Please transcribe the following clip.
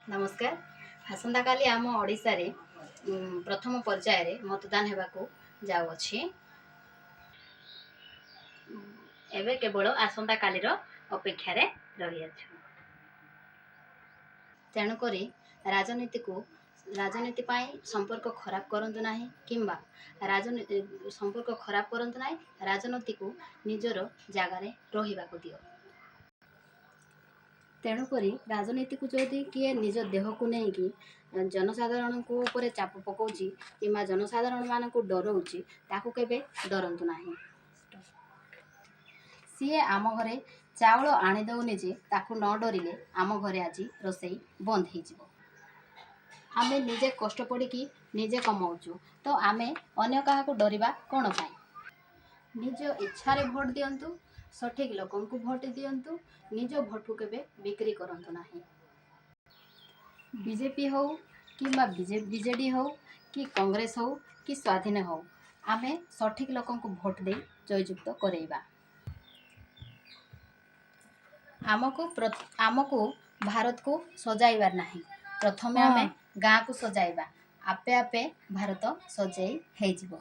ନମସ୍କାର। ଆସନ୍ତାକାଲି ଆମ ଓଡ଼ିଶାରେ ପ୍ରଥମ ପର୍ଯ୍ୟାୟରେ ମତଦାନ ହେବାକୁ ଯାଉଅଛି। ଏବେ କେବଳ ଆସନ୍ତାକାଲିର ଅପେକ୍ଷାରେ ରହିଅଛୁ। ତେଣୁକରି ରାଜନୀତି ପାଇଁ ସମ୍ପର୍କ ଖରାପ କରନ୍ତୁ ନାହିଁ କିମ୍ବା ସମ୍ପର୍କ ଖରାପ କରନ୍ତୁ ନାହିଁ, ରାଜନୀତିକୁ ନିଜର ଜାଗାରେ ରହିବାକୁ ଦିଅ। ତେଣୁକରି ରାଜନୀତିକୁ ଯଦି କିଏ ନିଜ ଦେହକୁ ନେଇକି ଜନସାଧାରଣଙ୍କ ଉପରେ ଚାପ ପକାଉଛି କିମ୍ବା ଜନସାଧାରଣମାନଙ୍କୁ ଡରଉଛି, ତାକୁ କେବେ ଡରନ୍ତୁ ନାହିଁ। ସିଏ ଆମ ଘରେ ଚାଉଳ ଆଣିଦେଉନି ଯେ ତାକୁ ନ ଡରିଲେ ଆମ ଘରେ ଆଜି ରୋଷେଇ ବନ୍ଦ ହେଇଯିବ। ଆମେ ନିଜେ କଷ୍ଟ ପଡ଼ିକି ନିଜେ କମାଉଛୁ ତ ଆମେ ଅନ୍ୟ କାହାକୁ ଡରିବା କ'ଣ ପାଇଁ? ନିଜ ଇଚ୍ଛାରେ ଭୋଟ୍ ଦିଅନ୍ତୁ, ସଠିକ୍ ଲୋକଙ୍କୁ ଭୋଟ୍ ଦିଅନ୍ତୁ, ନିଜ ଭୋଟ୍କୁ କେବେ ବିକ୍ରି କରନ୍ତୁ ନାହିଁ। ବିଜେପି ହେଉ କିମ୍ବା ବିଜେଡ଼ି ହେଉ କି କଂଗ୍ରେସ ହେଉ କି ସ୍ୱାଧୀନ ହେଉ, ଆମେ ସଠିକ୍ ଲୋକଙ୍କୁ ଭୋଟ୍ ଦେଇ ଜୟଯୁକ୍ତ କରେଇବା। ଆମକୁ ଭାରତକୁ ସଜାଇବାର ନାହିଁ, ପ୍ରଥମେ ଆମେ ଗାଁକୁ ସଜାଇବା, ଆପେ ଆପେ ଭାରତ ସଜେଇ ହେଇଯିବ।